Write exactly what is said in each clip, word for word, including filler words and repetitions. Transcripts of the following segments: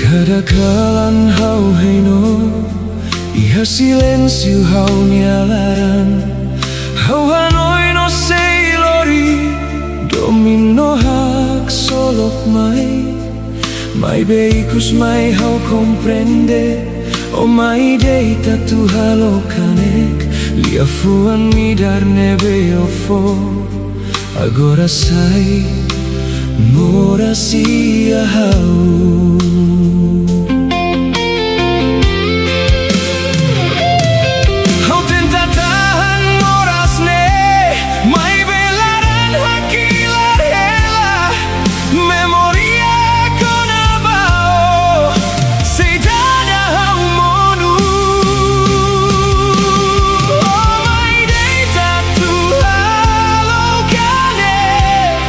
Kada kalan ha'u hein ona, iha silénsiu ha'u-nia laran. Ha'u hanoin no sei lori, domin no haksolok mai. Maibé ikus mai ha'u komprende, ó mai deita atu halo kanek, liafuan midar ne'ebé ó fó agora sai moras iha ha'u. Ha'u tenta tahan moras ne'e, maibé laran hakilar hela. Memória kona-ba ó, sei dada ha'u monu. Ó mai deita atu halo kanek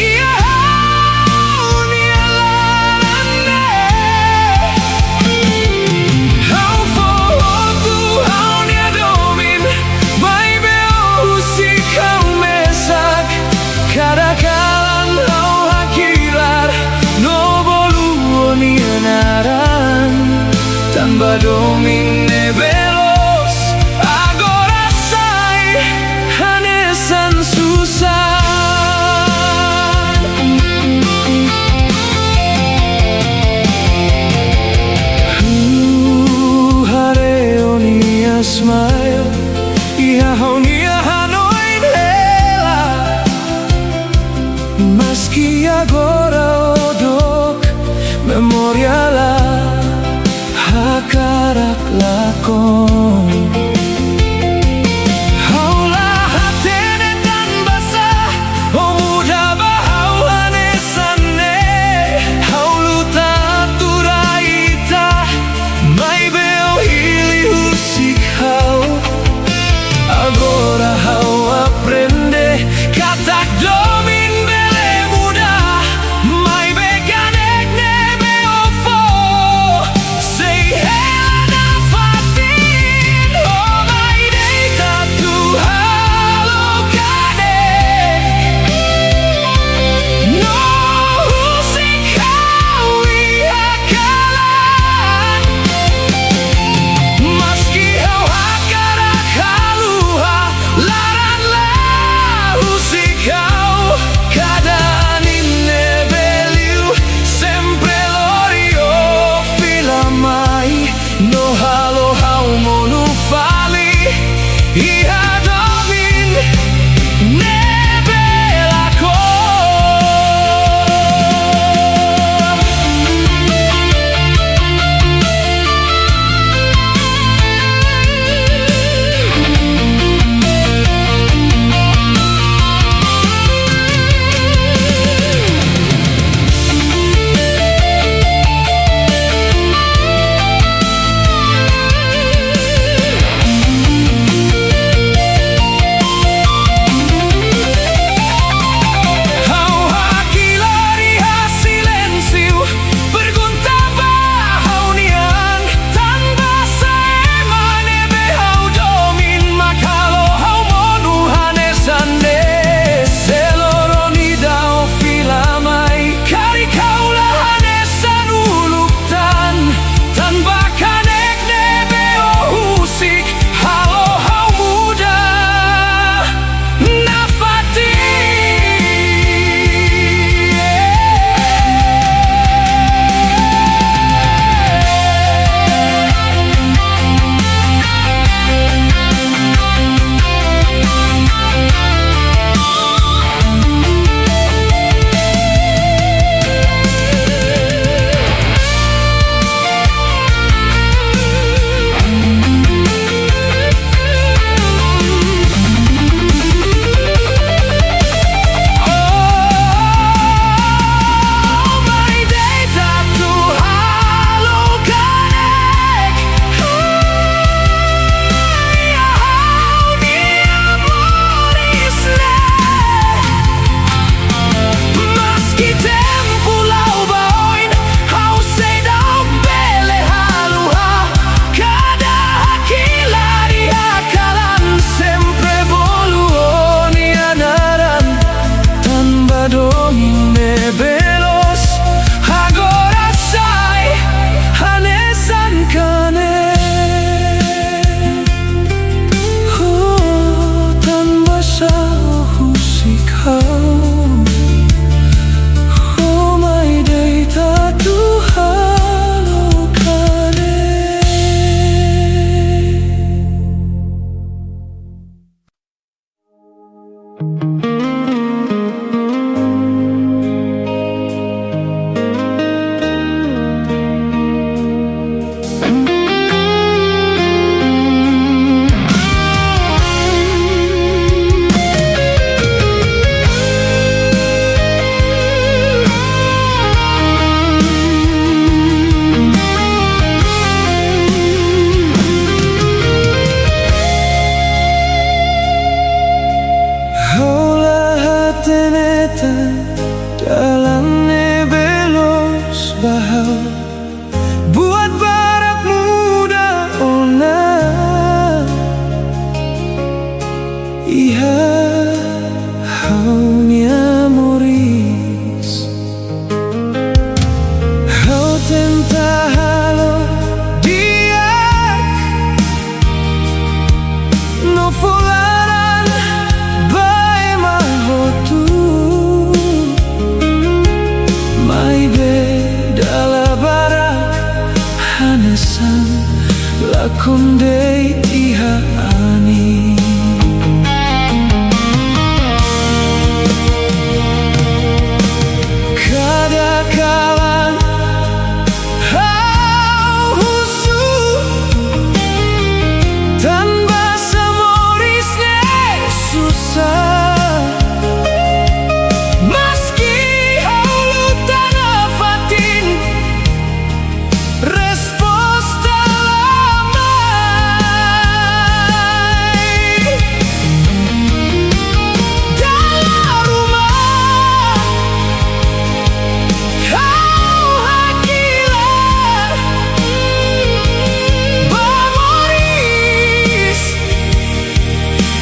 iha ha'u-nia laran ne'e. Ha'u fó hotu ha'u-nia domin, maibé ó husik ha'u mesak. Kada kalan ha'u hakilar no bolu ó-nia naran, tanba domin ne'ebé loos agora sai hanesan susar. Ha'u haree ó-nia smile iha ha'u-nia hanoin hela. Maski agora ó dook, memória la hakarak lakon. Ha'u la hatene tanbasá ó muda ba ha'u hanesan ne'e. Ha'u luta atu rai ita, maibé ó hili husik ha'u. Agora ha'u aprende katak domin bele muda, maibé kanek ne'ebé ó fó sei hela nafatin. Kondei iha anin. Kada kalan ha'u husu, tanba sá moris ne'e susar. Maski ha'u luta nafatin, resposta la mai. Dala ruma ha'u hakilar ba moris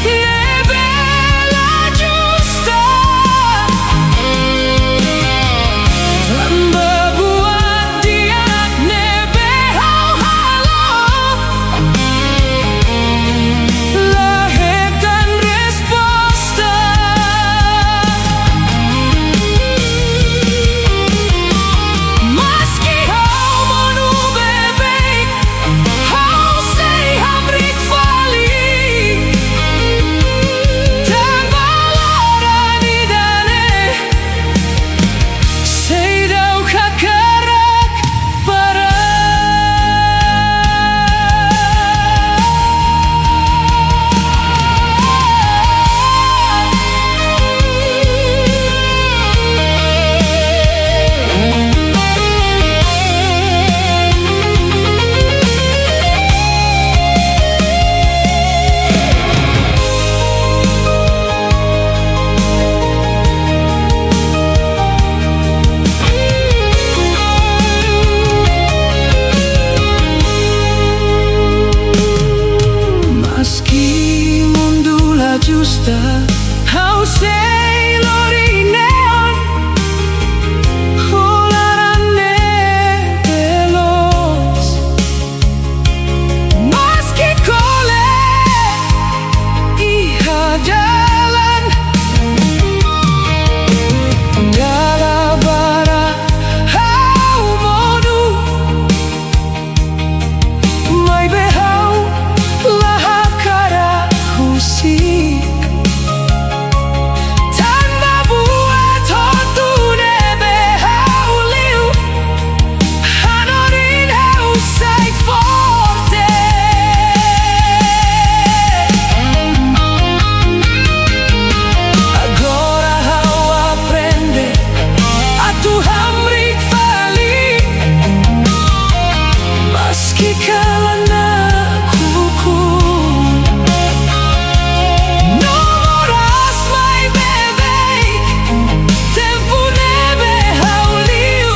ne'ebé la justa. Tanba buat di'ak ne'ebé ha'u halo, la hetan resposta. Maski ha'u monu beibeik, ha'u sei hamriik fali. Tanba laran ida-ne'e seidauk hakarak para. Maski mundu la justa, ha'u sei lori neon ho laran ne'ebé loos. Maski kole iha dalan, dala barak ha'u monu, maibé ha'u la hakarak husik. Tanba buat hotu ne'ebé ha'u liu hanorin ha'u sai forte. Agora ha'u aprende atu hamriik fali, maski kalan nakukun. No moras mai beibeik, tempu ne'ebé ha'u liu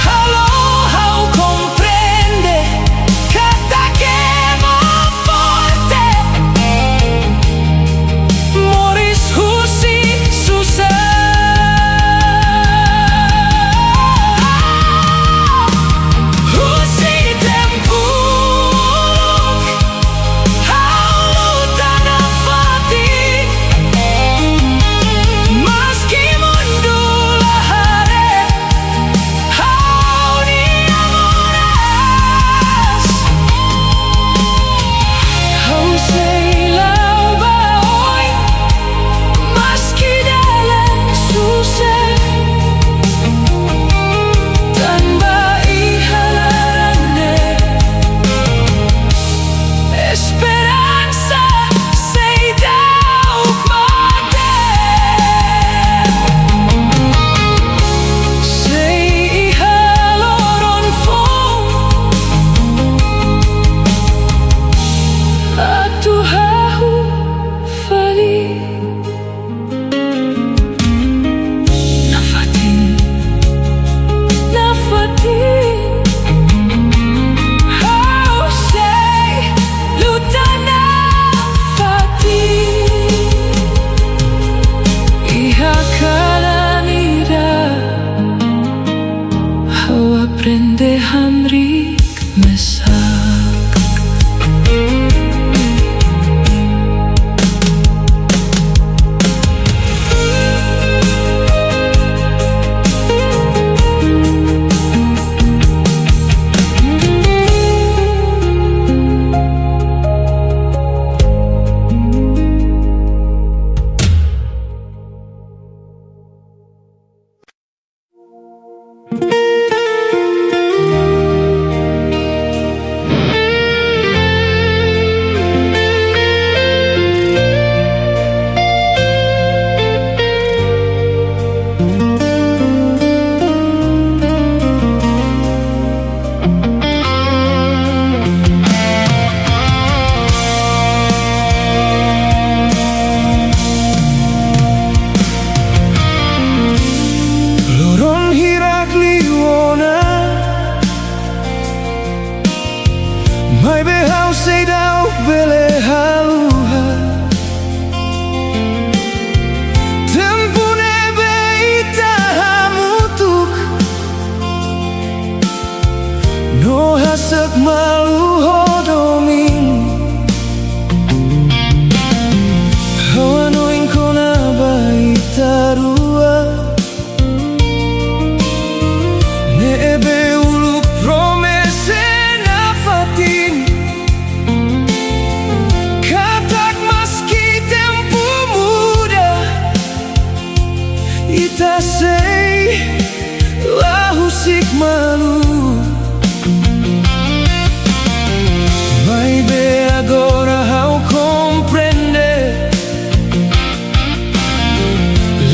halo ha'u komprende katak ema forte moris husi susar. Husi tempu uluk ha'u luta nafatin, maski mundu la haree ha'u-nia moras. Ha'u sei la'o ba oin, maski dalan susar. Tanba iha laran ne'e esperansa seidauk mate. Sei iha loron foun atu hahú fali. Nafatin, nafatin, ha'u sei luta nafatin. Iha kalan ida ha'u aprende hamriik mesak. Malu ho domin, ha'u hanoin kona-ba ita rua. Ne'ebé uluk promesa nafatin, katak maski tempu muda, ita sei la husik malu. Maibé agora ha'u komprende,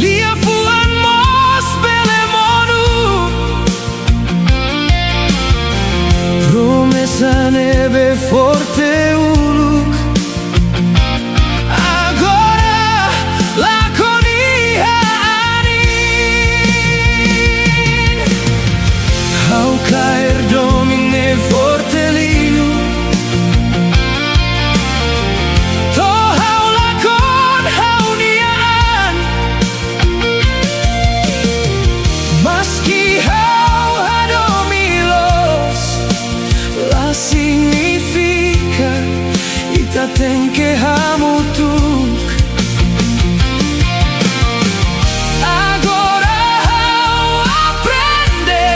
liafuan mós bele monu. Promesa ne'ebé forte uluk, agora lakon iha anin. Ha'u kaer domin ne'e forte liu. To'o ha'u lakon ha'u-nia an. Maski ha'u hadomi loos, la signifika ita tenke hamutuk. Agora ha'u aprende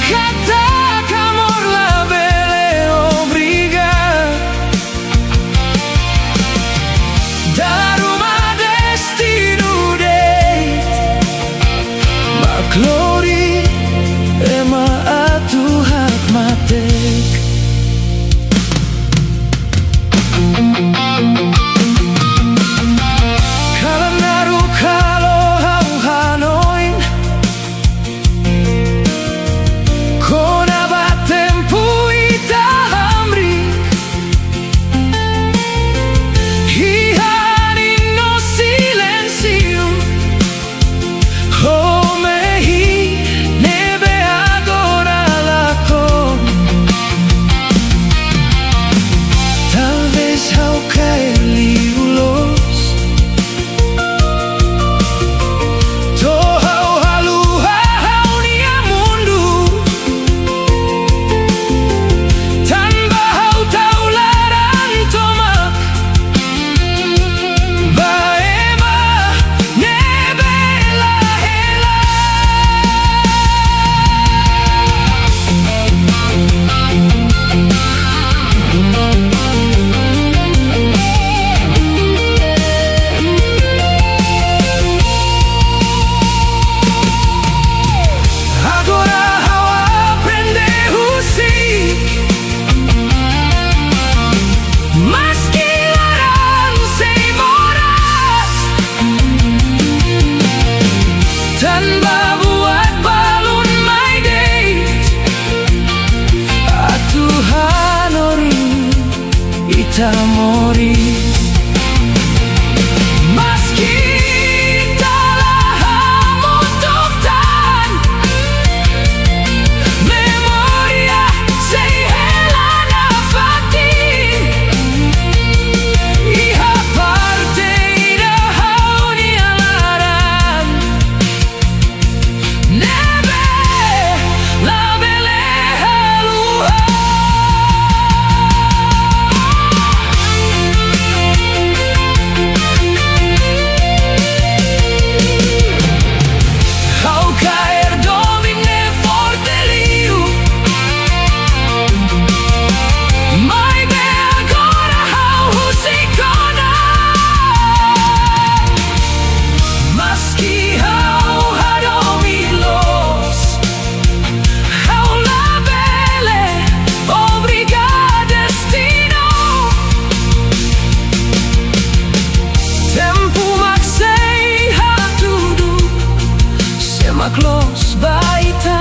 katak amor labele obriga. Dala ruma destinu de'it mak lori ema atu hakmatek. Kalan naruk halo ha'u hanoin kona-ba tempu ita hamriik. Iha anin no silénsiu, ho mehi ne'ebé agora lakon. Talvés ha'u kaer liu loos, to'o ha'u haluha ha'u-nia mundu. Tanba ha'u tau laran tomak ba ema ne'ebé la hela. Agora ha'u aprende husik, maski laran sei moras, tanba buat balun mai de'it atu hanorin ita moris. Maski ita la hamutuk tan, memória sei hela nafatin. Iha parte ida ha'u-nia laran ne'ebé labele haluha. Ha'u kaer domin ne'e forte liu. Maibé agora ha'u husik ona. Maski ha'u hadomi loos, ha'u labele obriga destinu. Tempu mak sei hatudu sé mak loos ba ita,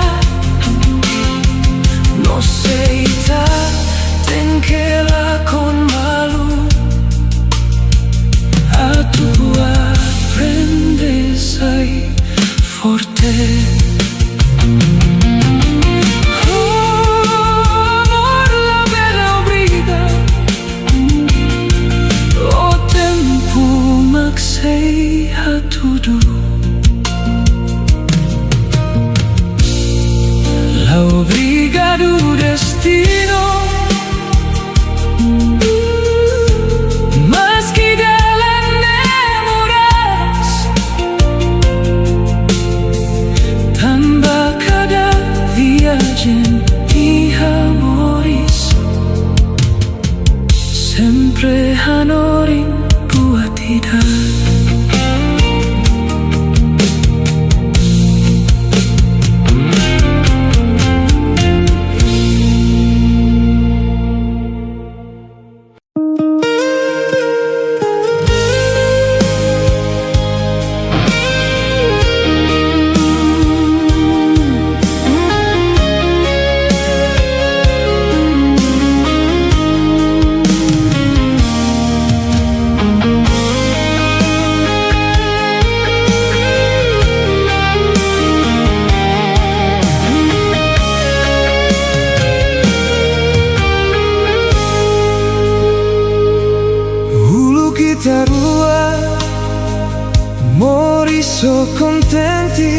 no sé ita tenke lakon malu atu aprende sai forte. Amor labele obriga, o tempu mak sei hatudu. La obrigadu kontente,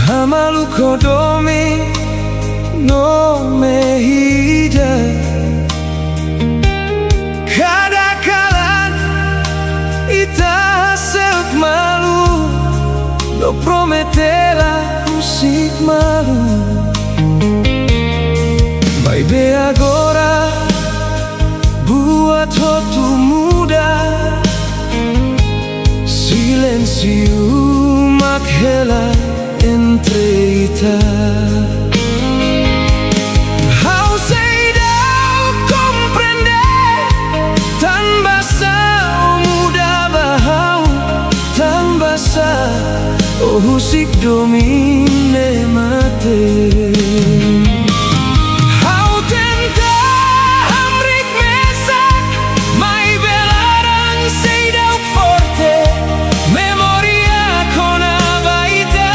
hamaluk ho domin no mehi ida. Kada kalan ita hase'uk malu, no promete la husik malu. Maibé agora buat hotu muda, silénsiu mak hela entre ita. Ha'u seidauk komprende, tanbasá ó muda ba ha'u, tanbasá ó husik domin ne'e mate. Ha'u tenta hamriik mesak, maibé laran seidauk forte. Memória kona-ba ita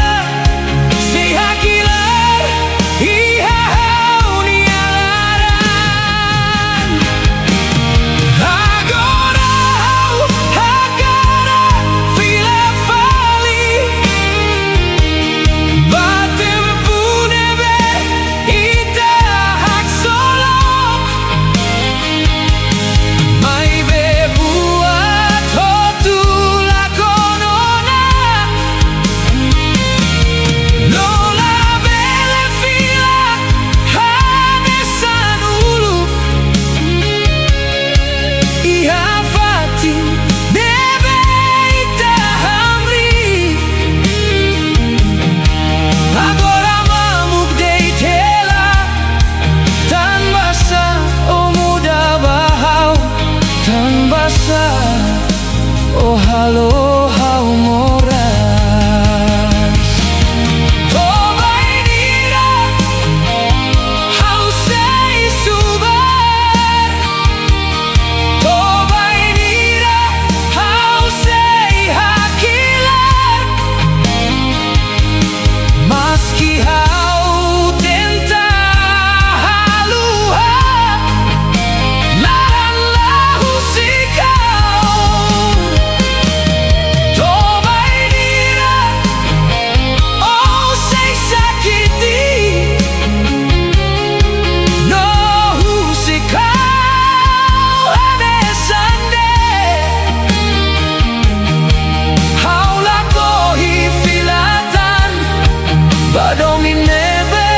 sei hakilar iha ha'u-nia laran. Agora ha'u hakarak fila fali ba tempu ne'ebé ita haksolok. Maibé buat hotu lakon ona, no labele fila hanesan uluk iha fatin ne'ebé ita hamriik. Agora mamuk de'it hela, tanbasá ó muda ba ha'u, tanbasá ó halo ha'u moras. To'o bainhira ha'u sei subar, to'o bainhira ha'u sei hakilar. Maski ha'u tenta haluha, laran la husik ha'u. To'o bainhira ó sei sakiti, no husik ha'u hanesan ne'e. Ha'u lakohi fila tan ba domin ne'ebé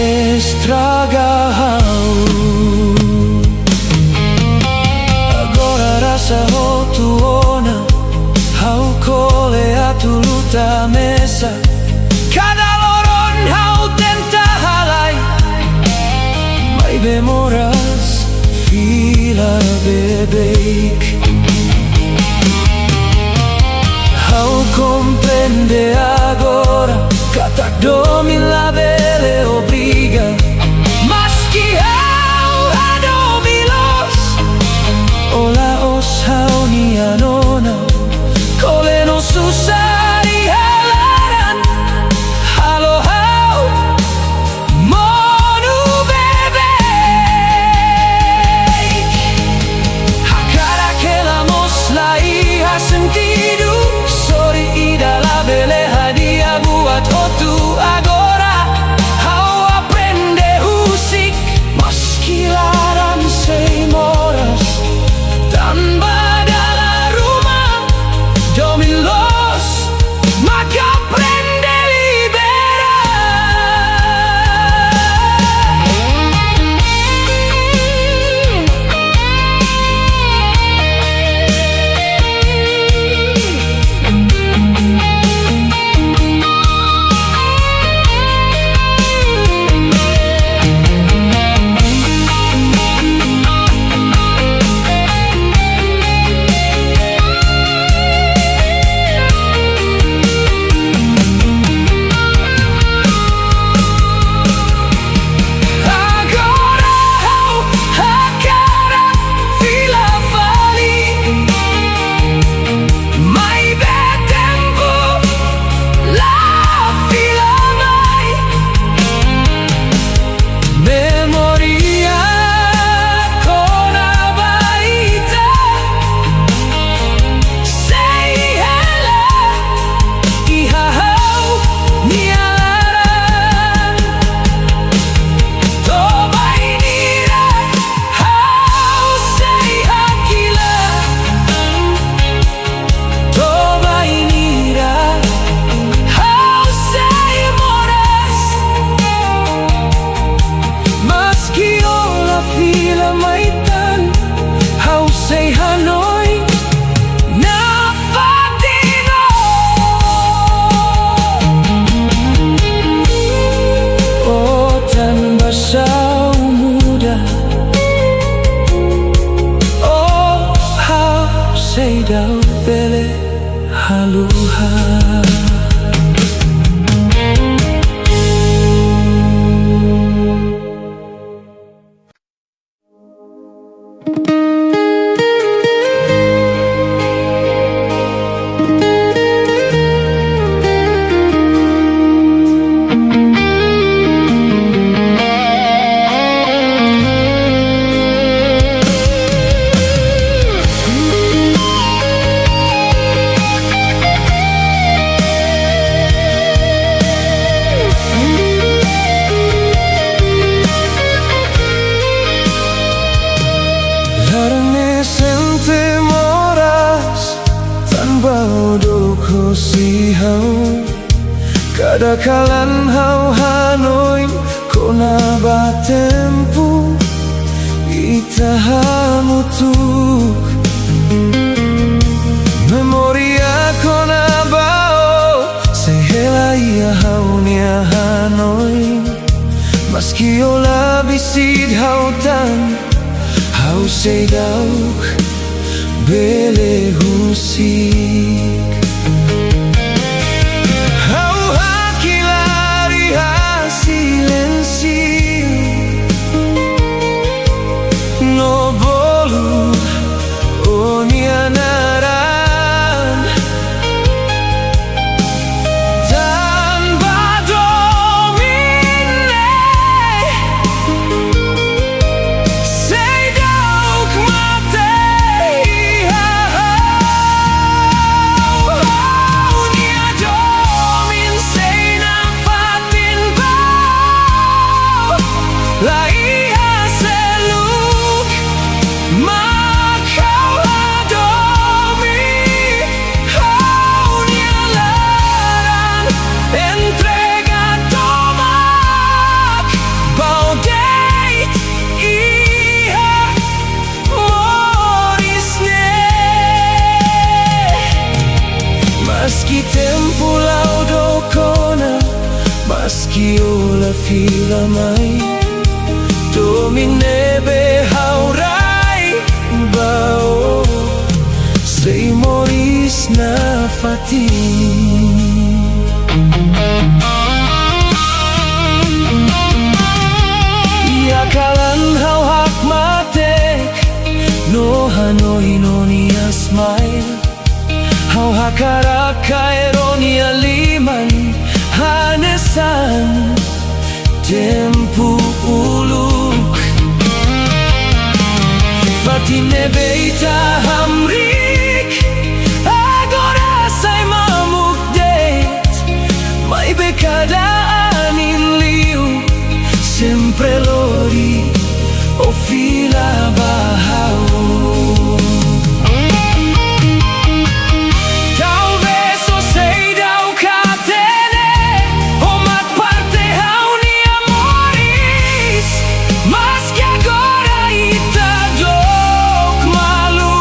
estraga ha'u. Agora rasa hotu ona, ha'u kole atu luta mesak. Kada loron ha'u tenta halai, maibé moras fila beibeik. Ha'u komprende agora katak domin labele obriga. Maski ha'u hadomi loos, ó la'ós ha'u-nia nona. Kole no susar iha laran halo ha'u monu beibeik. Hakarak hela mós la iha sentidu, sori ida labele husi ha'u. Kada kalan ha'u hanoin kona-ba tempu ita hamutuk. Memória kona-ba ó sei hela iha ha'u-nia hanoin. Maski ó la besik ha'u tan, ha'u seidauk bele husik. Ha'u hakilar iha silénsiu no bolu ó-nia naran. Tanba domin ne'e seidauk mate iha ha'u. Ha'u-nia domin sei nafatin ba ó. La iha seluk mak ha'u hadomi. Ha'u-nia laran entrega tomak ba ó de'it iha moris ne'e. Maski tempu la'o dook ona, maski ó la fila mai, domin ne'ebé ha'u rai ba ó sei moris nafatin. Iha kalan ha'u hakmatek no hanoin ó-nia smile, ha'u hakarak kaer ó-nia liman hanesan tempu uluk. Fatin ne'ebé ita hamriik agora sai mamuk de'it. Maibé kada anin liu sempre lori ó fila ba ha'u. Talvés ó seidauk hatene, ó mak parte ha'u-nia moris. Maski agora ita dook malu,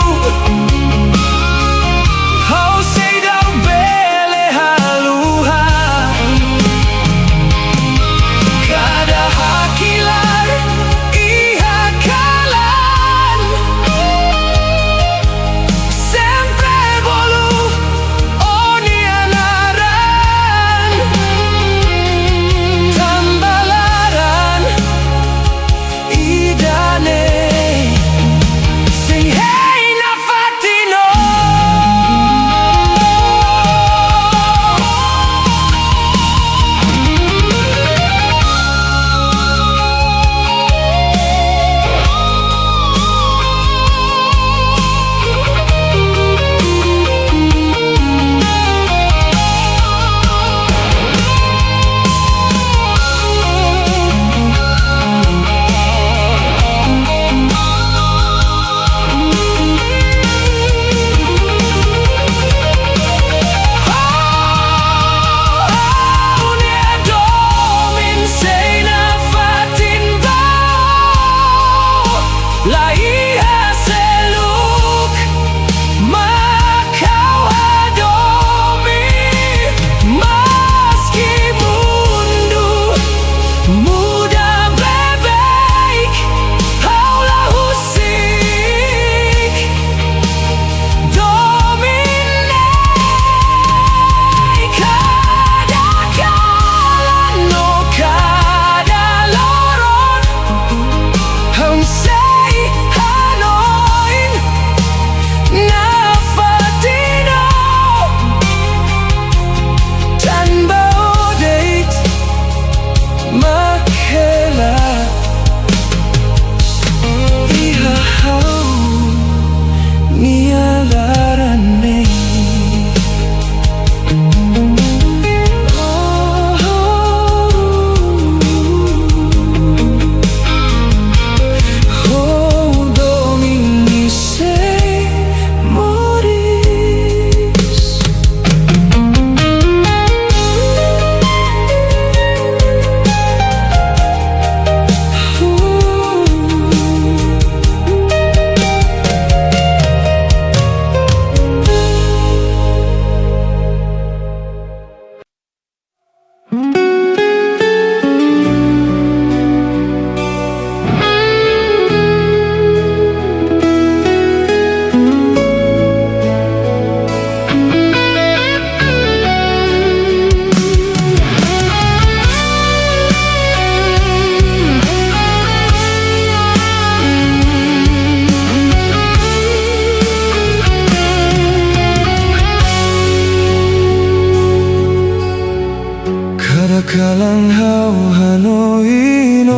Kalan ha'u hanoin ó,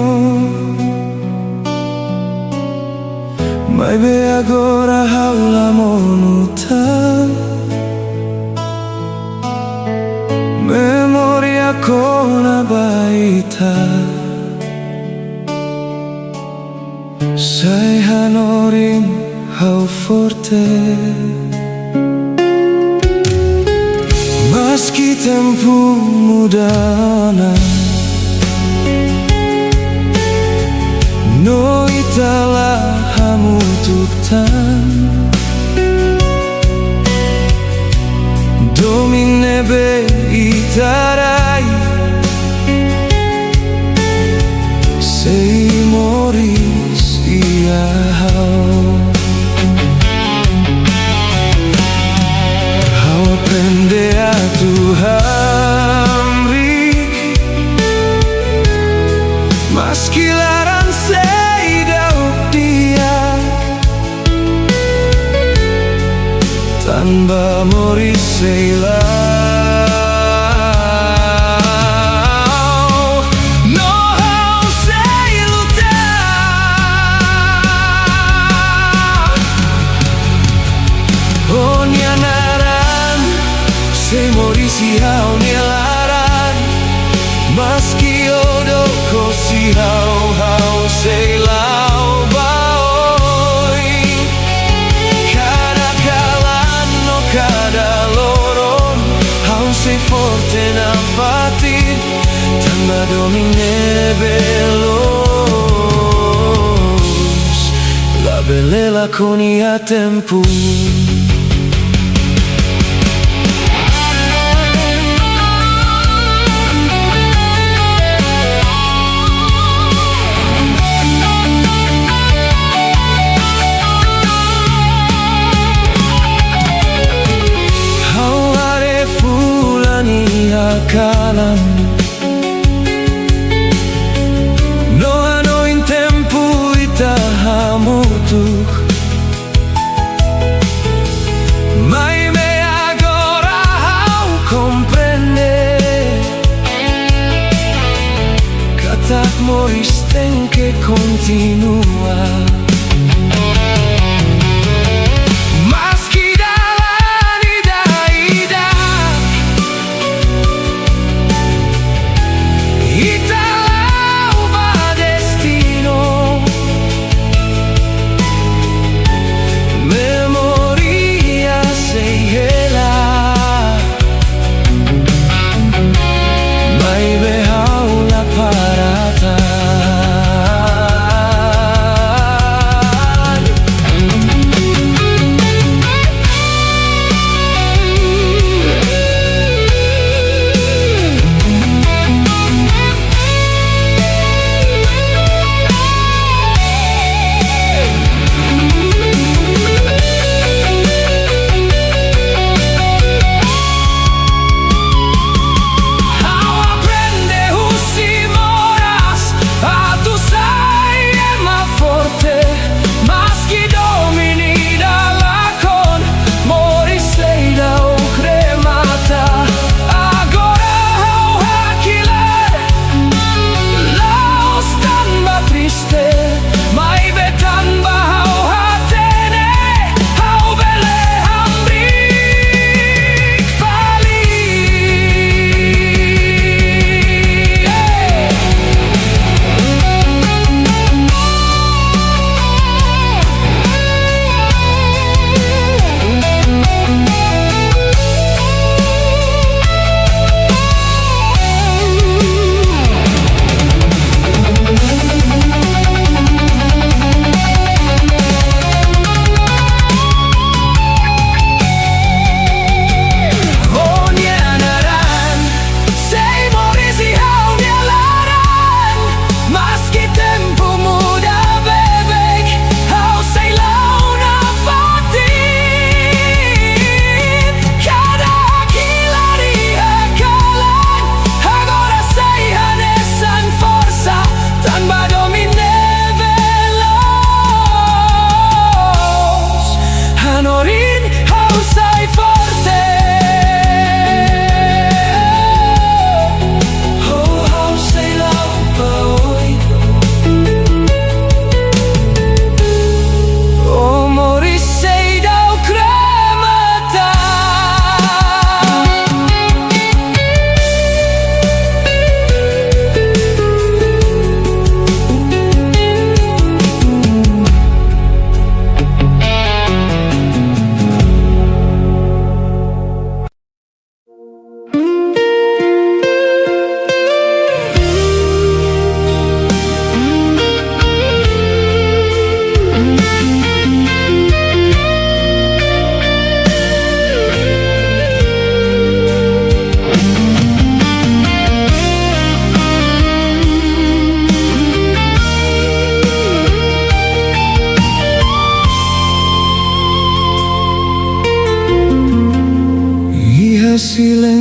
maibé agora ha'u la monu tan. Memória kona-ba ita sei hanorin ha'u forte. Maski tempu muda ona, no ita la hamutuk tan. Domin ne'ebé ita rai sei moris iha ha'u. Ha'u aprende atu hamriik, maski laran seidauk di'ak, tanba moris sei la'o. No ha'u sei luta ó-nia naran, sei moris iha ó-nia laran. Maski ó dook hosi ha'u, ha'u sei la'o ba oin. Kada kalan no kada loron, ha'u sei forte nafatin, tanba domin ne'ebé loos labele lakon iha tempu. Ha'u haree fulan iha kalan, no hanoin tempu ita hamutuk. Maibé agora ha'u komprende katak moris tenke kontinua. Maski dalan ida-idak, ita la'o ba destinu. Memória sei hela, maibé ha'u la para tan.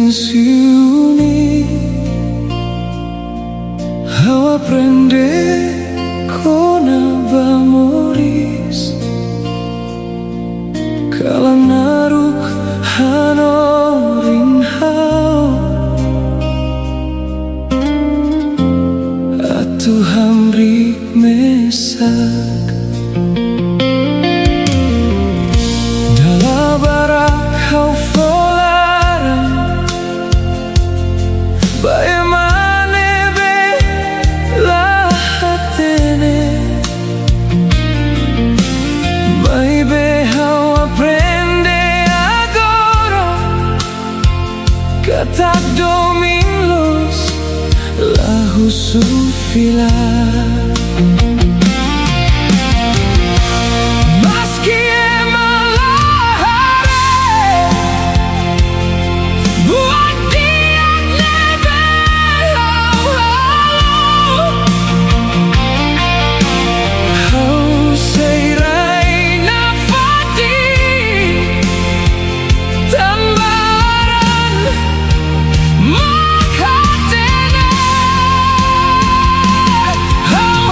Siu ne'e ha'u aprende kona-ba moris, kalan naruk hanorin ha'u atu hamriik mesak. Dala barak ha'u fó laran ba ema ne'ebé la hatene. Maibé ha'u aprende agora katak domin loos la husu fila. Maski ema la haree buat di'ak ne'ebé ha'u halo, ha'u sei rai nafatin tanba laran mak hatene. Ha'u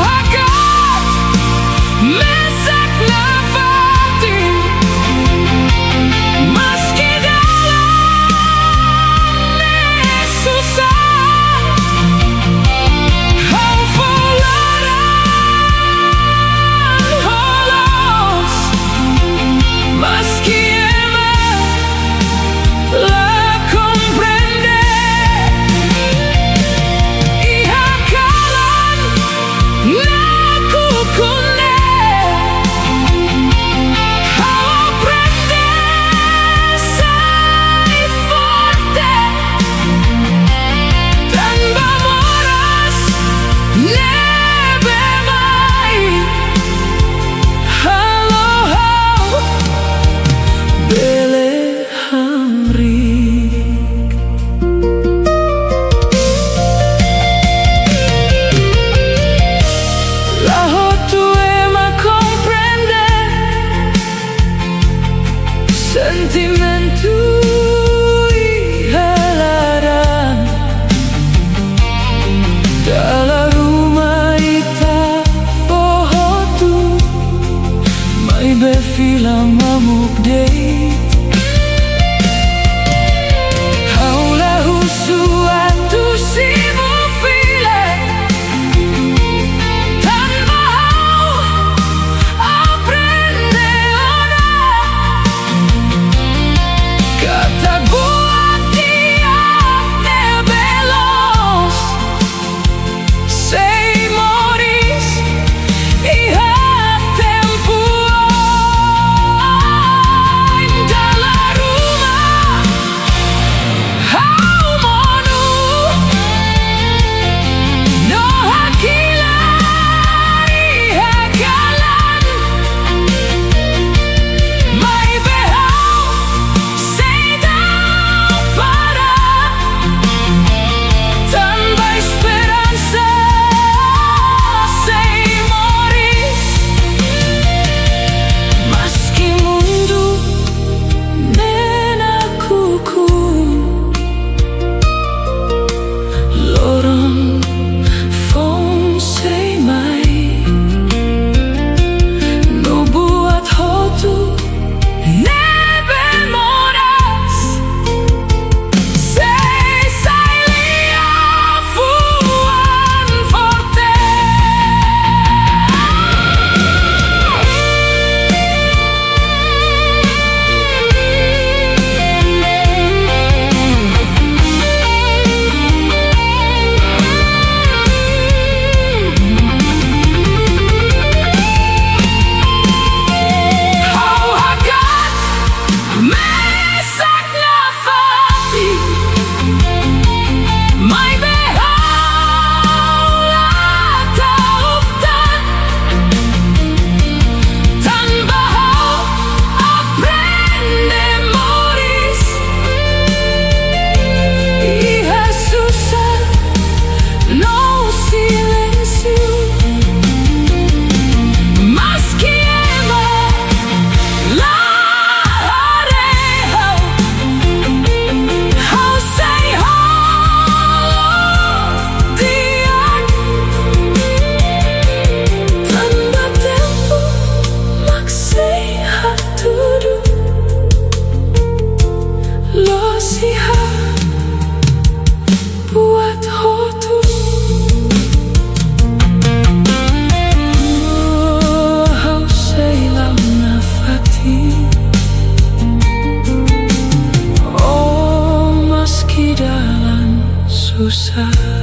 susar.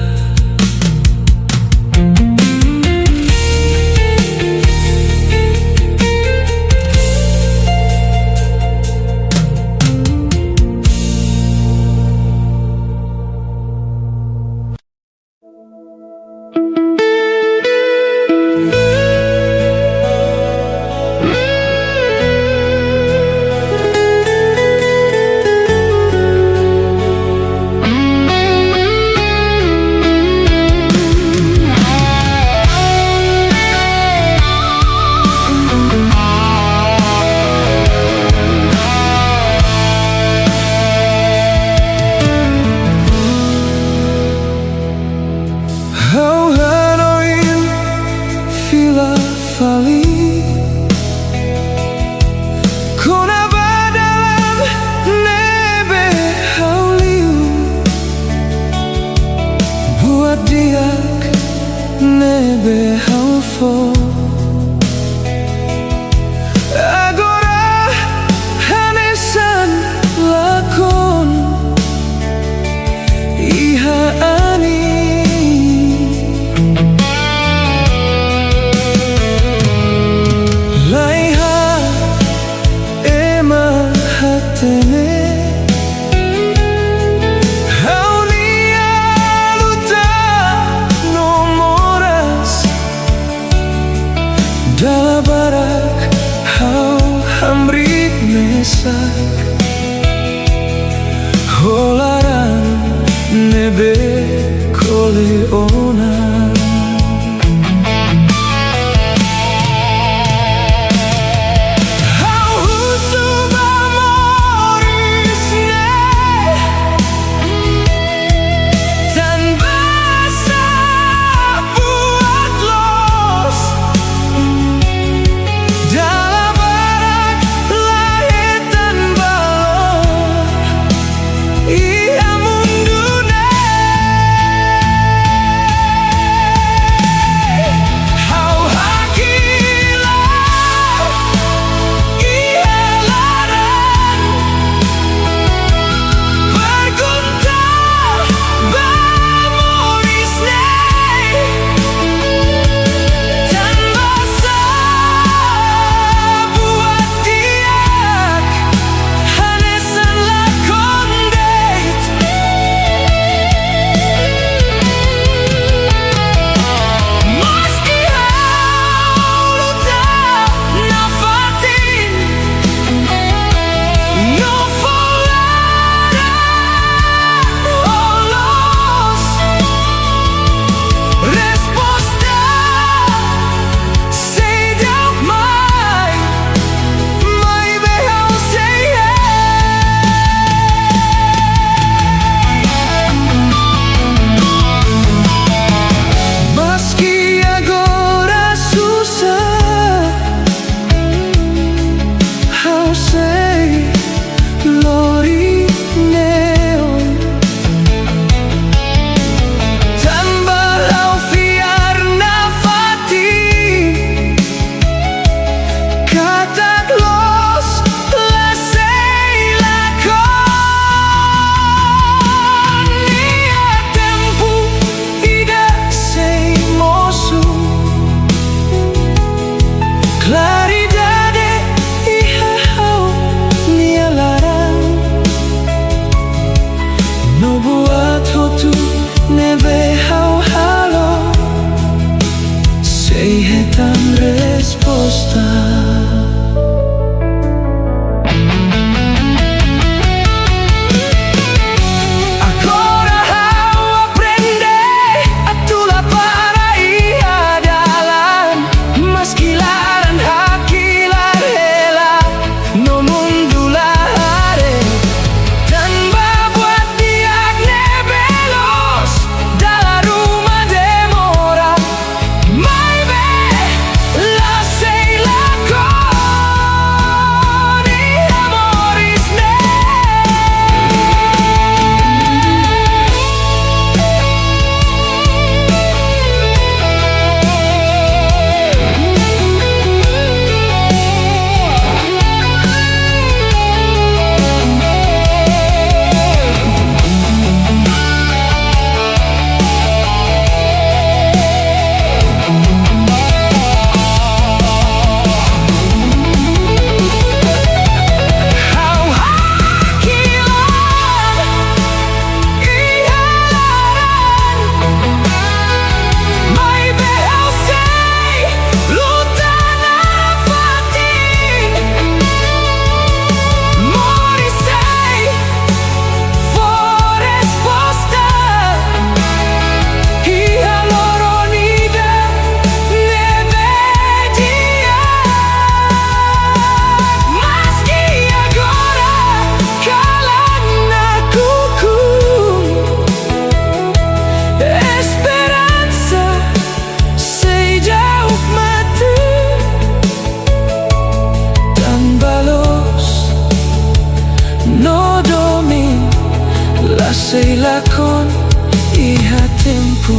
iha tempu.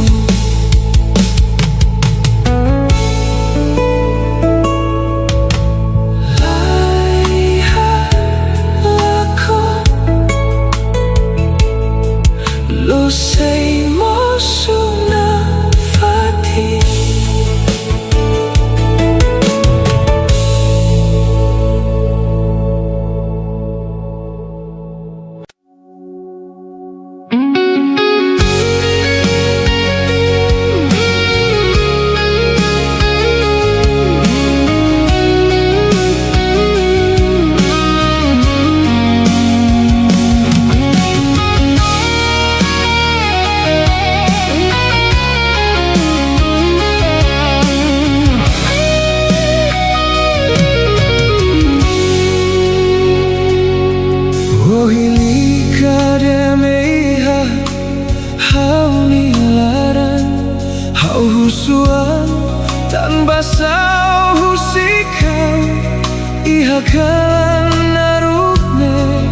Laiha lakon, la'ós sei mosu nafatin. Ohin lia ka dehan iha ha'u-nia laran, ha'u husu an, tanba sá ó husik ha'u iha kalan naruk ne'e.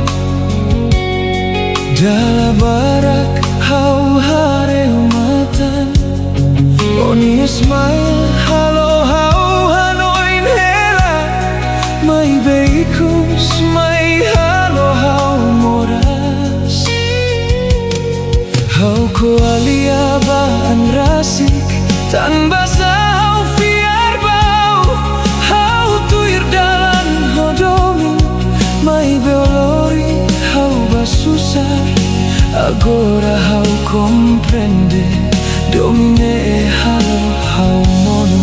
Dala barak ha'u haree ó-nia matan, ó-nia smile halo ha'u hanoin hela, maibé ikus mai halo ha'u moras. Ha'u ko'alia ba an rasik, tanba sá ha'u fiar ba ó. Ha'u tuir dalan ho domin, maibé ó lori ha'u ba susar. Agora ha'u komprende, domin ne'e halo ha'u monu.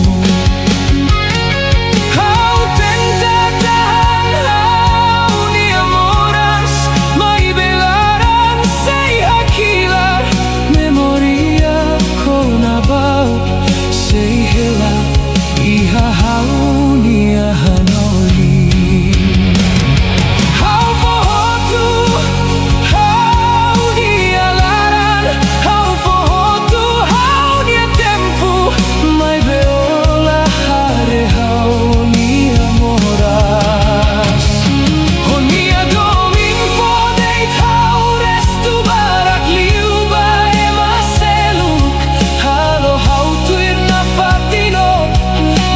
Ha'u tenta tahan ha'u-nia moras, maibé laran sei hakilar. Memória kona-ba ó sei hela iha ha'u-nia hanoin. Ha'u fó hotu ha'u-nia laran, ha'u fó hotu ha'u-nia tempu, maibé ó la haree ha'u-nia moras. Ó-nia domin fó de'it ha'u restu barak liu ba ema seluk. Halo ha'u tuir nafatin ó,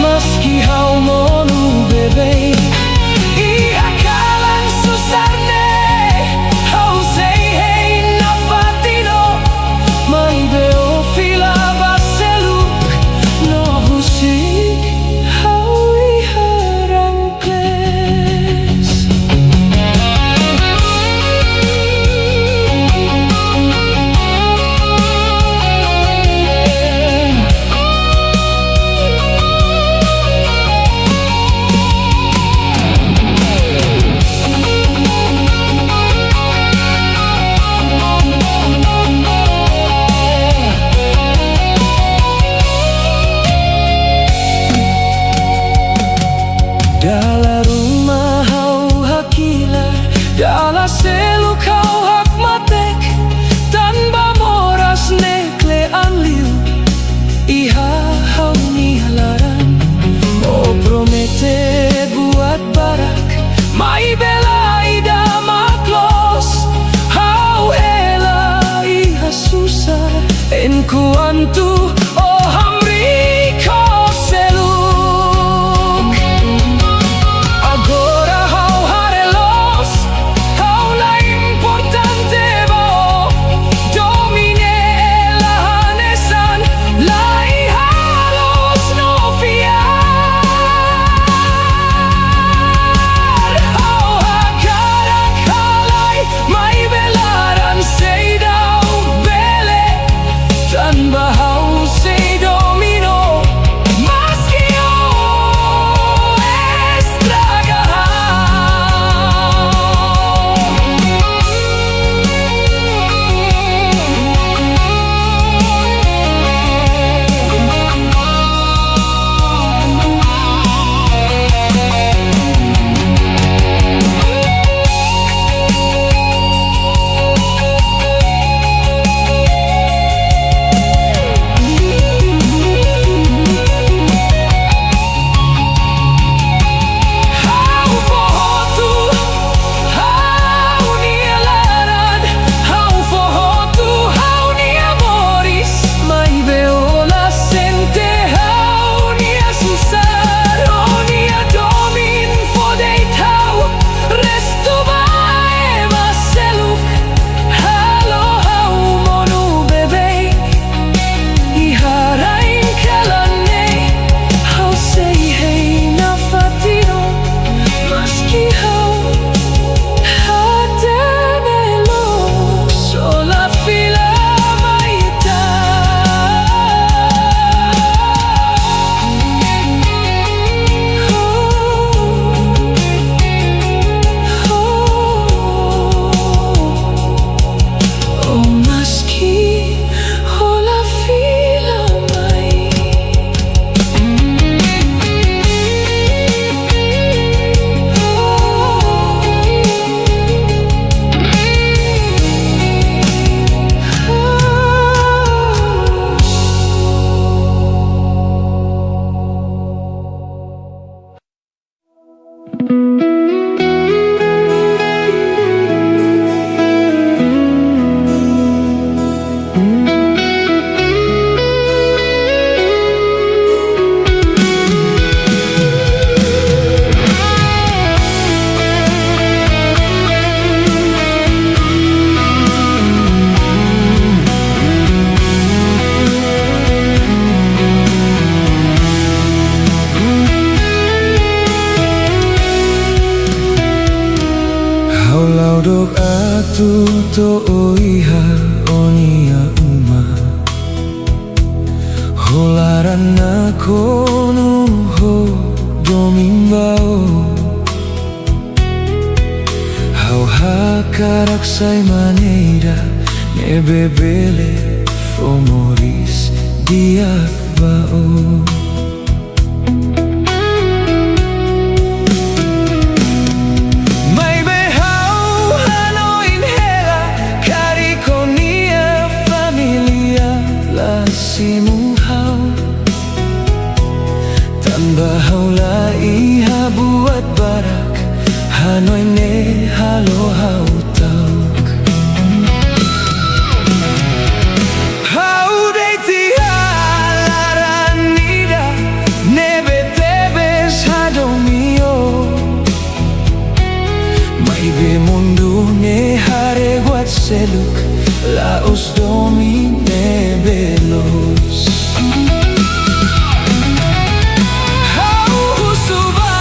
maski ha'u monu beibeik. Iha kalan susar ne'e, ha'u sei hein nafatin ó, maibé ó fila ba seluk, no husik ha'u iha rankles. Dala ruma ha'u hakilar, dala seluk ha'u hakmatek, tanba moras ne'e kle'an liu iha ha'u-nia laran. Ó promete buat barak, maibé la ida mak loos. Ha'u hela iha susar, enkuantu ó hamriik ho seluk. Agora ha'u haree loos, ha'u la importante ba ó. Domin ne'e la hanesan, la iha loos no fiar. Ha'u hakarak halai, maibé laran seidauk bele, tanba ha'u Sai maneira ne'ebé bele fó moris di'ak ba ó. Maibé ha'u hanoin hela karik ó-nia família la simu ha'u. Tanba ha'u la iha buat barak, hanoin ne'e halo ha'u ta'uk. Ha'u de'it iha laran ida ne'ebé tebes hadomi ó. Maibé mundu ne'e haree buat seluk, la'ós domin ne'ebé loos. Ha'u husu ba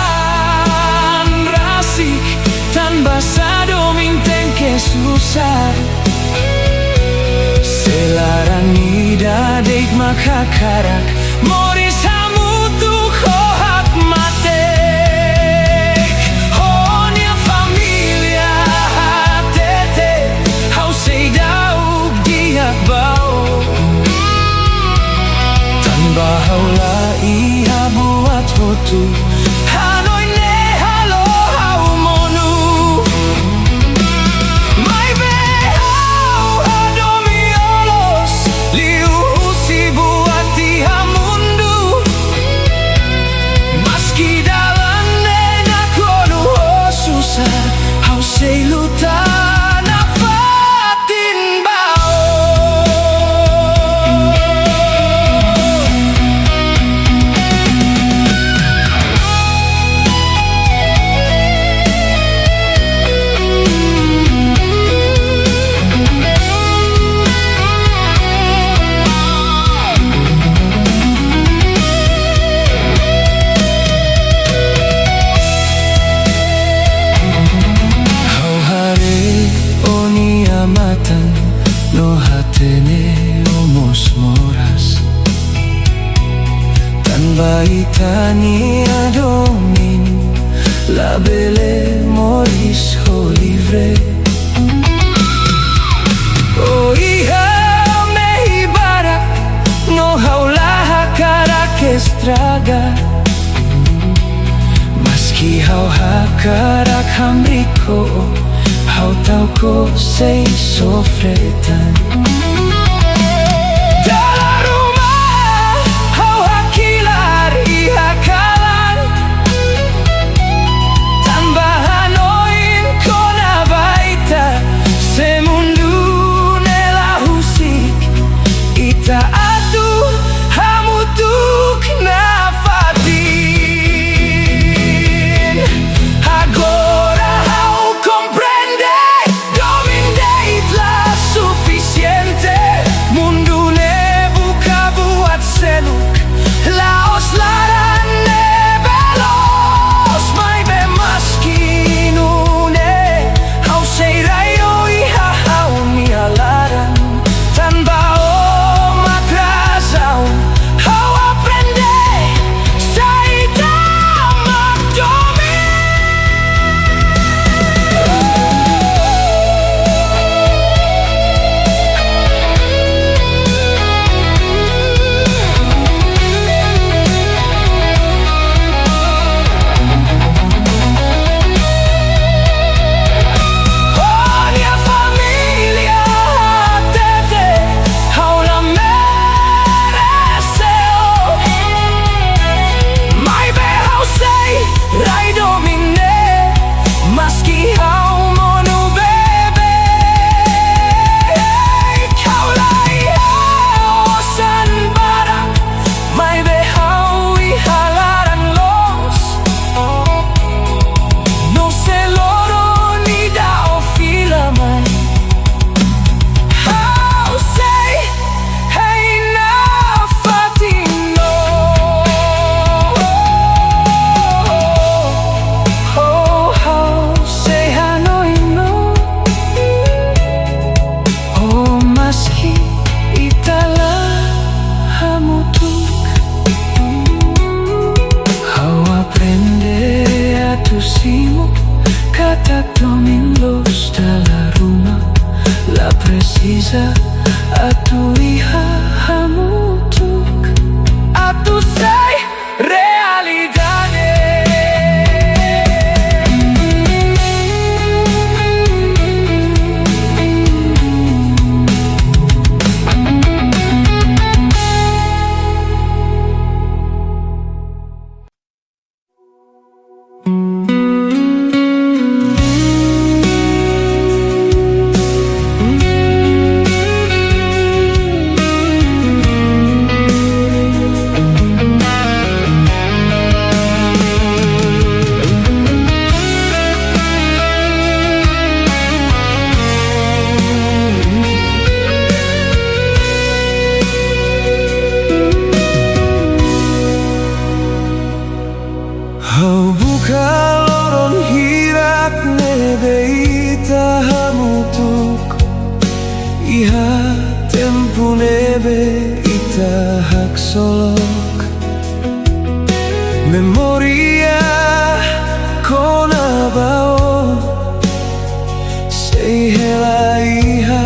an rasik, tanbasá domin tenke susar? Se laran ida de'it mak hakarak, moris hamutuk ho hakmatek. Ó-nia família hatete, ha'u sei daudauk di'ak ba ó. Tanba ha'u la iha buat hotu, hanoin ne'e halo ha'u monu. Maibé ha'u hadomi ó loos, liuhusi buat iha mundu. Maski dalan ne'e nakonu ho susar, ha'u sei luta nafatin ba ó. Ha'u haree ó-nia matan no hatene ó mós moras. Tanba ita-nia domin labele moris ho livre. Ó iha mehi barak no ha'u la hakarak estraga. Maski ha'u hakarak hamriik ó, ha'u ta'uk ó sei sofre tan. Dala ruma ha'u hakilar iha kalan, tanba hanoin kona-ba ita, se mundu ne'e la husik, ita atu hamutuk nafatin. Agora ha'u komprende, domin de'it la sufisiente. Mundu ne'e buka buat seluk, la'ós laran ne'ebé loos. Maibé maski nune'e, ha'u sei rai ó iha ha'u-nia laran. Tanba ó mak razaun, ha'u aprende saida mak domin. Ó-nia família hatete, ha'u la merese ó. Maibé ha'u sei rai domin ne'e, maski ha'u monu beibeik. Ha'u la iha osan barak, maibé ha'u iha laran loos. No se loron ida ó fila mai, ha'u sei hein nafatin ó. Ha'u sei hanoin ó. Oh, maski ita la hamutuk, ha'u aprende atu simu katak domin loos dala ruma. Iha atu iha hamutuk, atu sai realidade. Ha'u buka loron hirak ne'ebé ita hamutuk, iha tempu ne'ebé ita haksolok. Memória kona-ba ó sei hela iha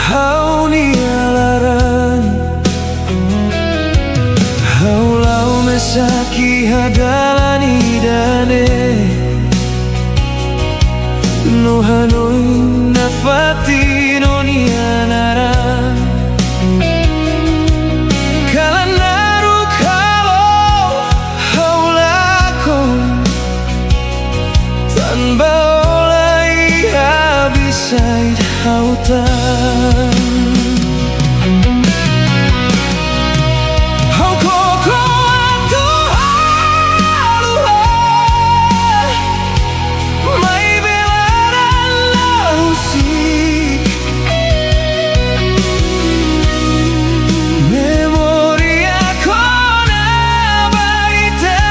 ha'u-nia laran. Ha'u la'o mesak iha dalan ida-ne'e, no hanoin nafatin ó-nia naran. Kalan naruk halo ha'u lakon, tanba ó la iha beside ha'u tan. Ha'u koko atu haluha, maibé laran la husik. Memória kona-ba ita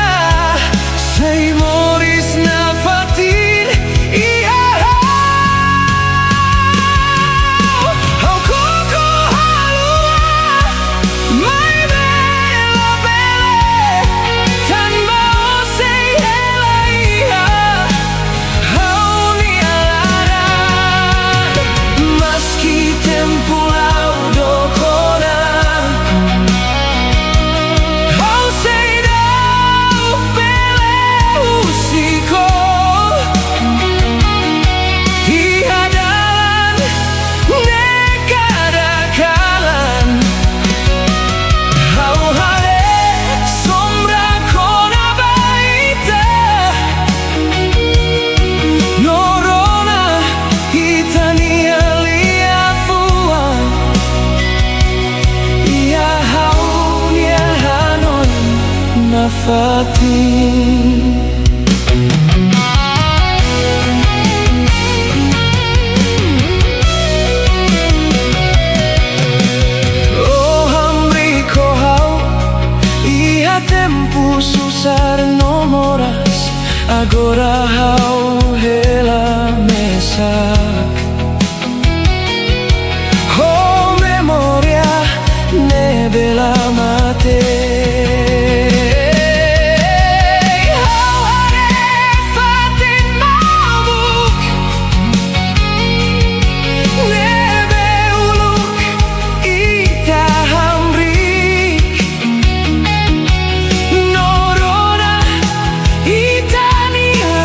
sei moris nafatin iha ha'u. Ha'u koko haluha, maibé labele, tanba ó sei hela iha ha'u-nia laran. Maski tempu la'o dook ona, ha'u sei da'et bele husik ó. Iha dalan ne'e kada kalan, ha'u haree sombra kona-ba ita. No rona ita-nia liafuan iha ha'u-nia hanoin nafatin. Ó hamriik ho ha'u iha tempu susar no moras, agora ha'u hela mesak ho memória ne'ebé la mate. Ha'u haree fatin mamuk ne'ebé uluk ita hamriik. No rona ita-nia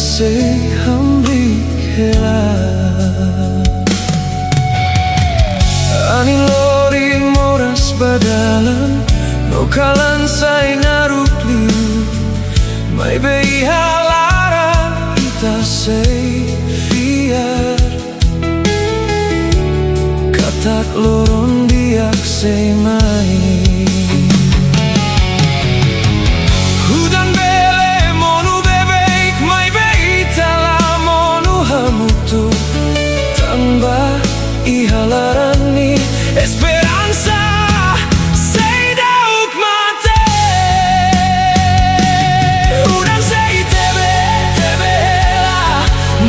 sei hamriik hela. Anin lori moras ba dalan, no kalan sai naruk liu. Maibé iha laran ita sei fiar, katak loron di'ak sei mai. Hudan bele monu beibeik, maibé ita la monu hamutuk. Tanba iha laran ne'e esperansa seidauk mate. Hudan sei tebe, tebe hela,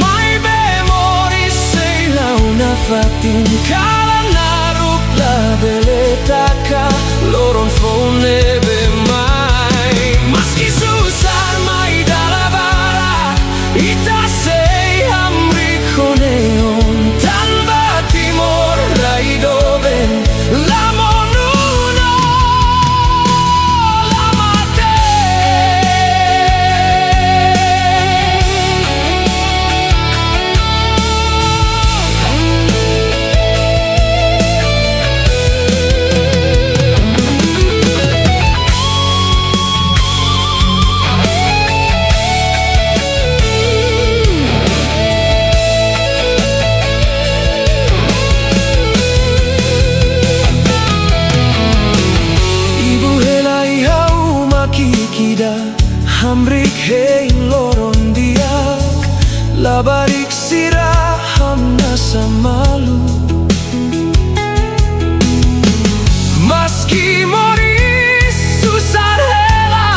maibé moris sei la'o nafatin. Kalan naruk labele taka, loron foun ne'ebé mai. Maski susar mai dala barak, ita sei hamriik ho neon. Tanba Timor rai doben, la monu no la mate. Ibu hela iha uma ki'ik ida, hamriik hein loron di'ak, labarik sira hamnasa malu. Maski moris susar hela,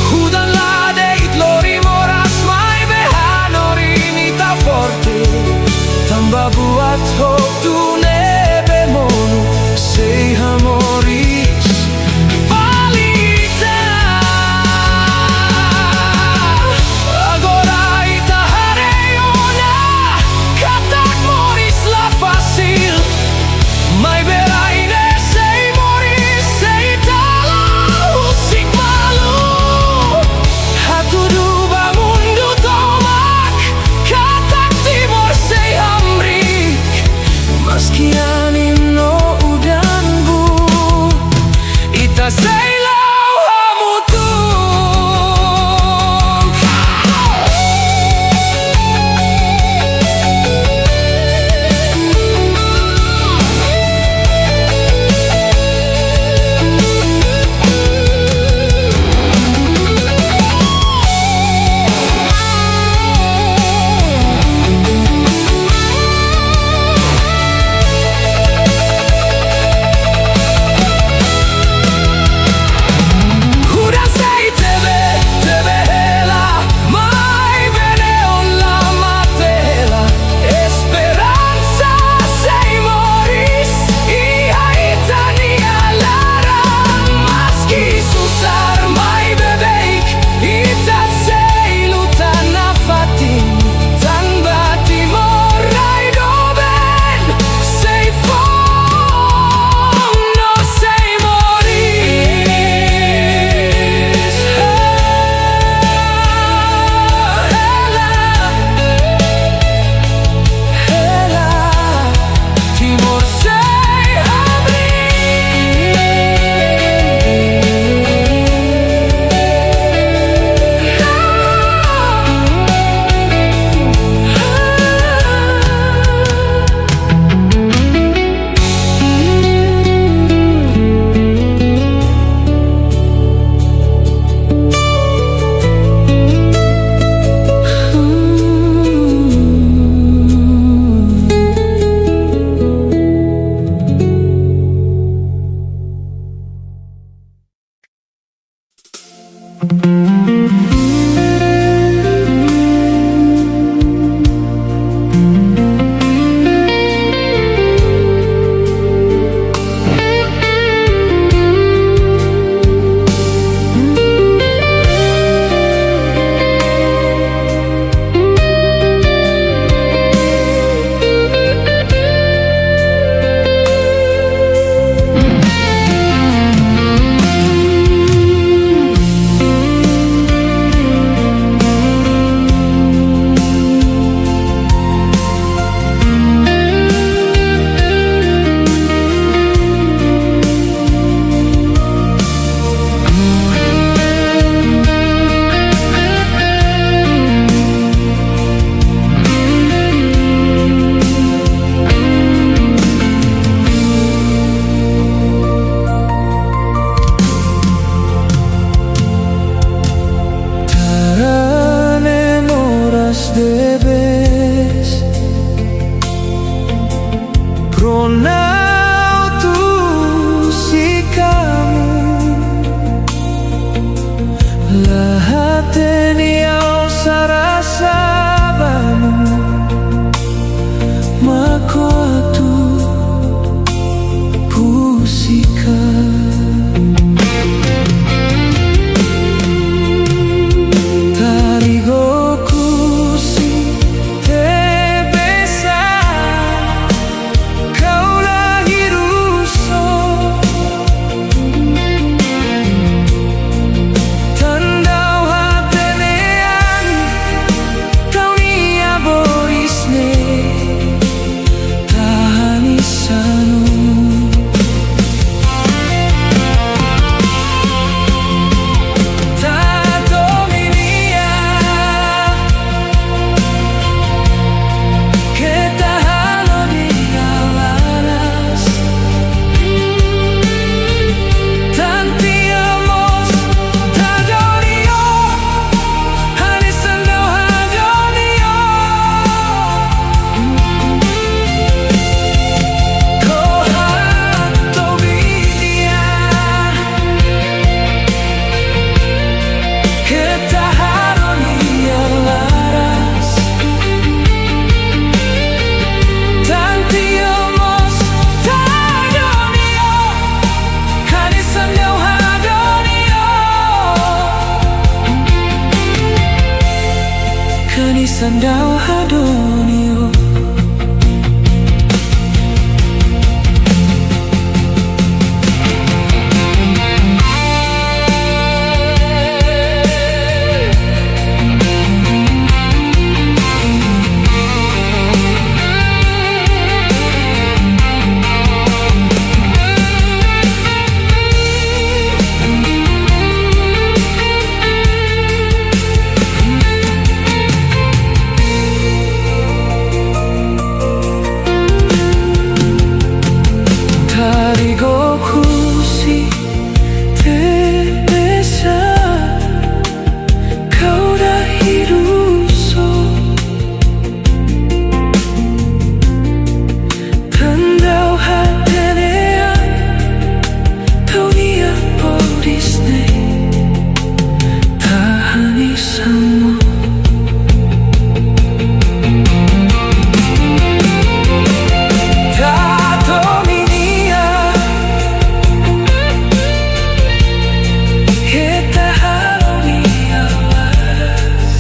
hudan la de'it, lori moras, maibé hanorin ita forte. Tanba buat hotu ne'ebé monu sei hamoris fali ita. Agora ita haree ona, Hanesan daudaun ha'u duni ó. Tarigo kusi te besa kau da hiruso. Tandau hatene an, tau nia podis ne'e. Tahan i sama. Tato minia. Keta halo nia las.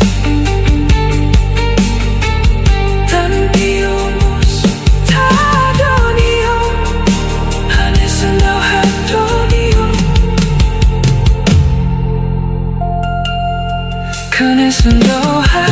Tan dio mós. Hanesan daudaun ha'u duni ó. Hanesan daudaun ha'u